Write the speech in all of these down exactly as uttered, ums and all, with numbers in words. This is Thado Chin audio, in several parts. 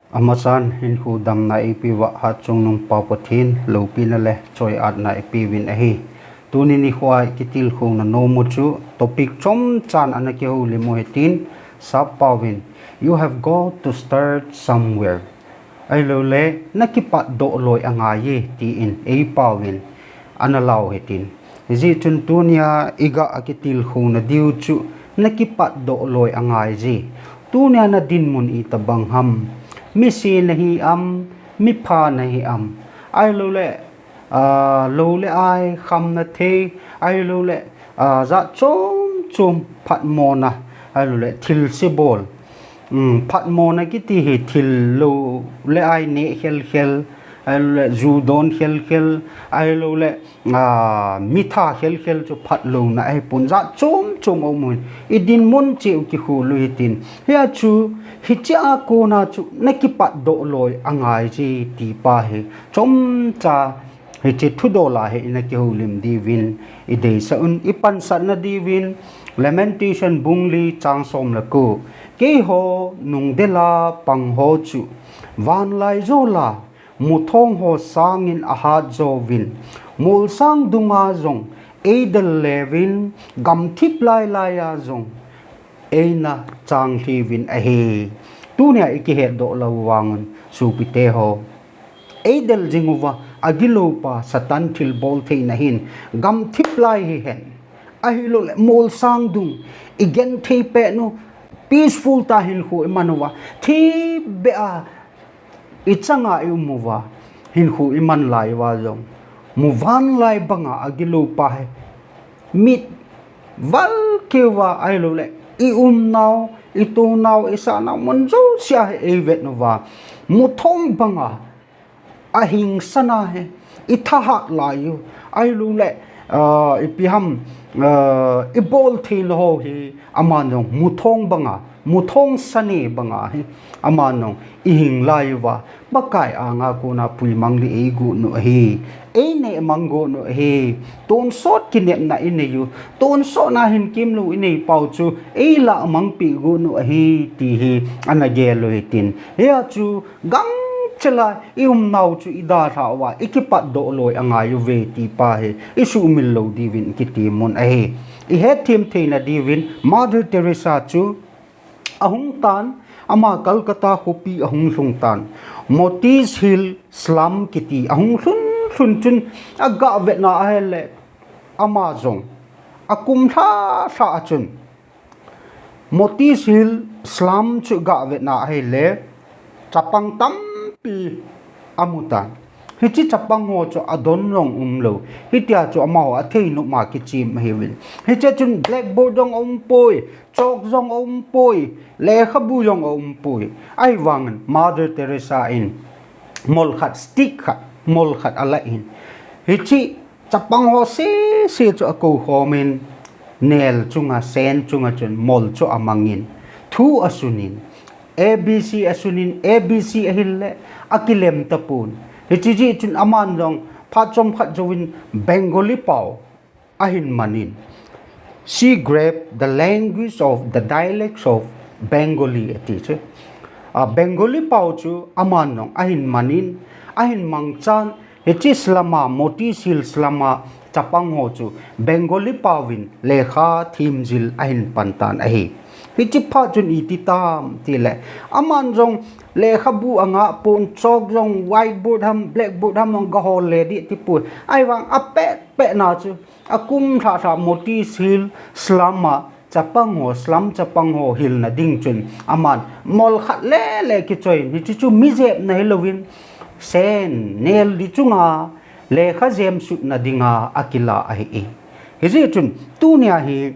Amasan hinkho damna eipeuva Hatchungnung Pa Pathen loupina le choi-atna eipeuvin ahi. Tuni nikhoa kitilkhouna nomu chu topic chomchan ana kihoulimu hitin, sap paovin, "You have got to start somewhere." Ahiloule, "Na kipatdoh loi angaiye," tin eipaovin ana lau hitin. Hijeh chun tunia iga kitilkhouna diu chu na kipatdoh loi angaije. Tunia na dinmun itobang ham? Mise nahi am, mipha nahi am? Ahiloule, ah, lou le ai khamna thei, ahiloule, ah, jat chom chom phatmona, ahiloule thilse bol. Um, phatmona kiti hi thil lou le ai neh khelkhel, ahiloule ju don khelkhel, ahiloule, ah, mitha khelkhel chu phatlouna ahipon, jat chom chom aumin. Idinmun cheh u kikhol u hitin. Hia chu, hichea kona chu na kipatdoh loi angaije ti pa hi chomcha hiche thudola hi ina kihoulim diuvin ideisah un, ipansatna diuvin Lamentation bung li chang som le ko, "Keiho nungdela pangho chu vanlaijola muthongho sangin ahatjouvin, molsang dunga jong eidel leuvin, gamthip lailaiya jong eina changlhiuvin ahi." Tunia ikihetdoh lou vangun sopiteho, eidel jinguva agiloupa Satan thilbol theina hin gamthip lai hihen, ahiloule molsang dung igenthei petnu, peaceful tah hinkho imanuva, thipbeh a ichanga iumuva, hinkho iman laiuva jong muvanlai banga agiloupa hi mit valkeuva, ahiloule iumnau, itonau, isahnau mun jousea hi eivetnuva, muthong banga ahingsana hi ithahat laiu, ahiloule, ah, ipi ham, ah, ibol theina ho hi aman jong muthong banga, muthong sane banga hi aman jong ihing laiuva, Pakai anga kona puimang ding eigotnu ahi, einehmang gotnu ahi. Tonsot kinepna ineiu, tonsotna hinkemlou ineipau chu eilah mangpeh gotnu ahi ti hi ana gel u hitin. Hia chu gangchela iumnau chu idalhah uva ikipatdoh loi angaiuve ti pa hi isuhmil lou diuvin kitimun ahi. Ihetthem theina diuvin Mother Teresa chu ahungtan, ama Calcutta khopi ahung lhungtan, Motis Hill Slum kiti ahung lhun lhun chun agavetna ahile, ama jong akum lhahlhah a chun Motis Hill Slum chu gavetna ahile chapang tampi amutan. Hiche chapangho chu adon jong umlou, hitia chu amaho atheinopma kichem ahiuvin. Hiche chun blackboard jong aumpoi, chalk jong aumpoi, lekhabu jong aumpoi. Ahivangin Mother Teresa in mol khat, stick khat, mol khat alah in, hiche chapangho sese chu akoukhomin, nel chunga, sen chunga chun mol chu amangin, thu asunin, A B C asunin, A B C ahil le akilem tapon. Hiche jeh chun aman jong phat chomkhat jouvin Bengali pao ahin manin, She grabbed the language of the dialects of Bengali, ati chu. A, Bengali pao chu aman jong ahin manin, ahin mangchan, hiche slum a, Motis Hill Slum a chapangho chu Bengali paovin lekha themjil ahin pantan ahi. Hiche phat chun iti tam tile, aman jong lekhabu angah pon, chalk jong, whiteboard ham, blackboard ham jong gahol le ding tipon. Ahivang apetpetna chu akum lhahlhah Motis Hill Slum a chapangho, slum chapangho hilna ding chun aman mol khat lele kichoiyin, hiche chu mi jepna hilouvin, sen, nel ding chunga lekha jemsutna dinga akilah ahi. Hijeh chun tunia hi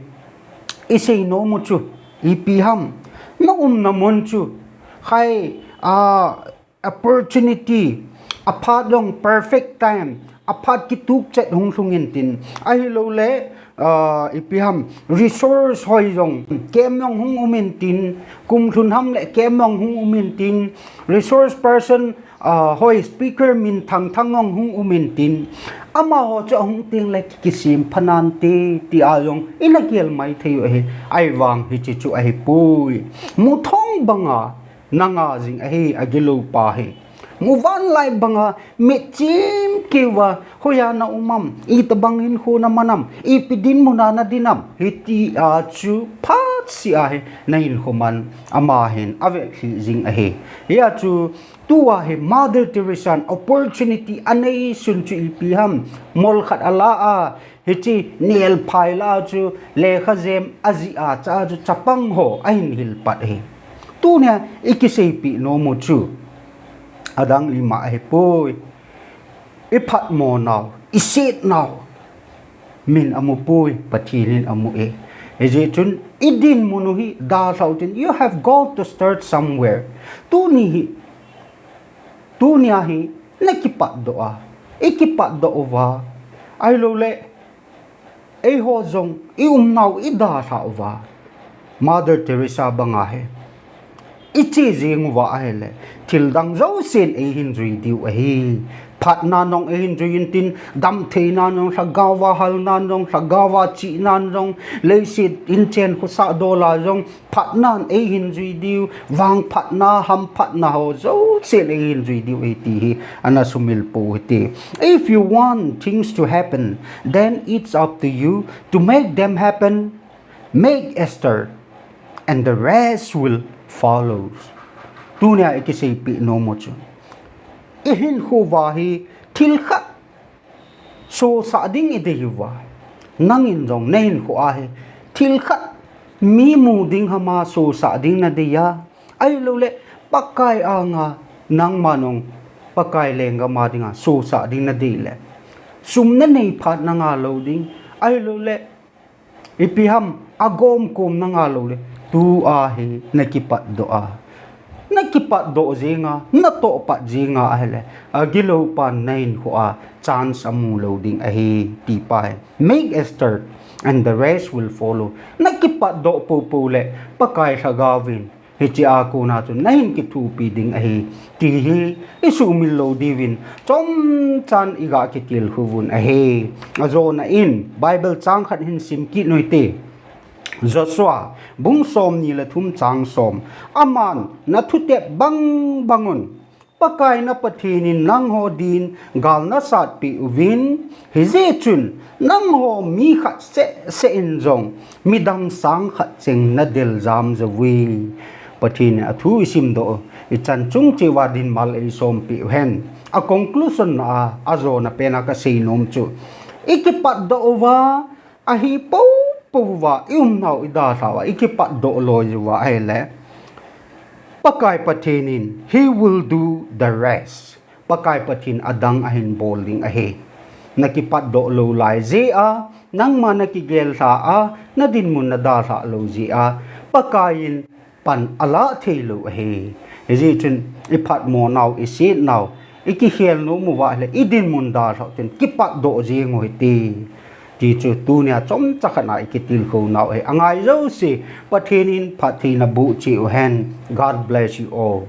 isei nomu chu ipi ham? Na umna mun chu khai, a, opportunity, aphat jong perfect time, aphat kitukchet hung lhungin tin, ahiloule, ah, ipi ham, resource hoi jong, camp jong hung umin tin, kum lhun ham le camp jong hung umin tin, resource person, ah, hoi speaker minthang thang jong hung umin tin, amaho chu ahung tengle kisem phanante, tia jong ina gel maithei u ahi. Ahivang hiche chu ahipoi. Muthong banga nanga jing ahi, agilou pa hi. Muvanlai banga michim keuva, hoiya na um am, itobang hinkho na man am, ipi dinmun a na din am, hitia chu phatseh a hi na hinkho man ama hin avelhi jing ahi. Hia chu tua hi Mother Teresa in opportunity anei sun chu ipi ham, mol khat ala a, hiche nelphai la chu lekha jem ajih a cha chu chapang ho ahin hil pat hi. Tunia ikiseipeh nom u chu adang ima ahipoi. Iphatmo nau, iset nau, min amu poi, Pathen in amu e. Hijeh chun idinmun u hi dalhau tin, you have got to start somewhere. Tuni hi, tunia hi nakipatdoh a, ikipatdoh uva, ahilouleh eiho jong iumnau idalhah uva, Mother Teresa banga hi iche jeng uva ahile, thildang jousen eihin jui diu ahi. Phatna jong eihin jui intin, damtheina jong, lhagaova halna jong, lhagaova chihna jong, leiset inchen khosah dola jong, phatnan eihin jui diu, vangphatna, hamphatna ho jousen eihin jui diu ahi ti hi ana sumil pou hite. If you want things to happen, then it's up to you to make them happen. Make a start, and the rest will follow. Tunia ikiseipeh nom u chu, ihinkho uva hi thil khat sosah ding idei uva, nangin jong nahinkho a hi thil khat mi mu ding hama sosah ding nadei a, ahilouleh Pakai anga nangma jong Pakai lenggam a dinga sosah ding nadei le, sum nanei phat nangalou ding, ahilouleh ipi ham agomkom nangalou le, tua hi nakipatdoh a, nakipatdoh jenga, natohpat jenga ahile, agilou pan nahinkho a chance amu lou ding ahi, ti pa hi. Make a start, and the rest will follow. Nakipatdoh poupou le Pakai lhagaovin hichea kona chu nahin kithopi ding ahi, ti hi isumil lou diuvin chomchan iga kitilkhouvun ahi. Ajona in Bible chang khat hin sim kit u hite. Joshua bung somni le thum chang som. Aman, nathutep bangbang un Pakai na Pathen in nangho din gal nasatpeh uvin, hijeh chun nangho mi khat sehseh in jong midang sang khat cheng nadel jam jouve. Pathen in athu isimdoh u, ichan chung cheh uva dinmal eisompeh uhen. A conclusion na a, ajona pen a kasei nom chu, ikipatdoh uva, ahi poupou uva, iumnau idalhah uva, ikipatdoh loi uva ahile, Pakai Pathen in, he will do the rest. Pakai Pathen adang ahin bol ding ahi. Nakipatdoh lou lai jeh a, nangma nakigel lha a, nadinmun nadalhah lou jeh a, Pakai in pan alah theilou ahi. Hijeh chun iphatmo nau, iset nau, ikikhel nom uva ahile, idinmun dalhau tin kipatdoh jeng u hite, ti chu tunia chomcha khat a ikitilkhou nau ahi. Angai jouse Pathen in phattheina boh cheh uhen. God bless you all.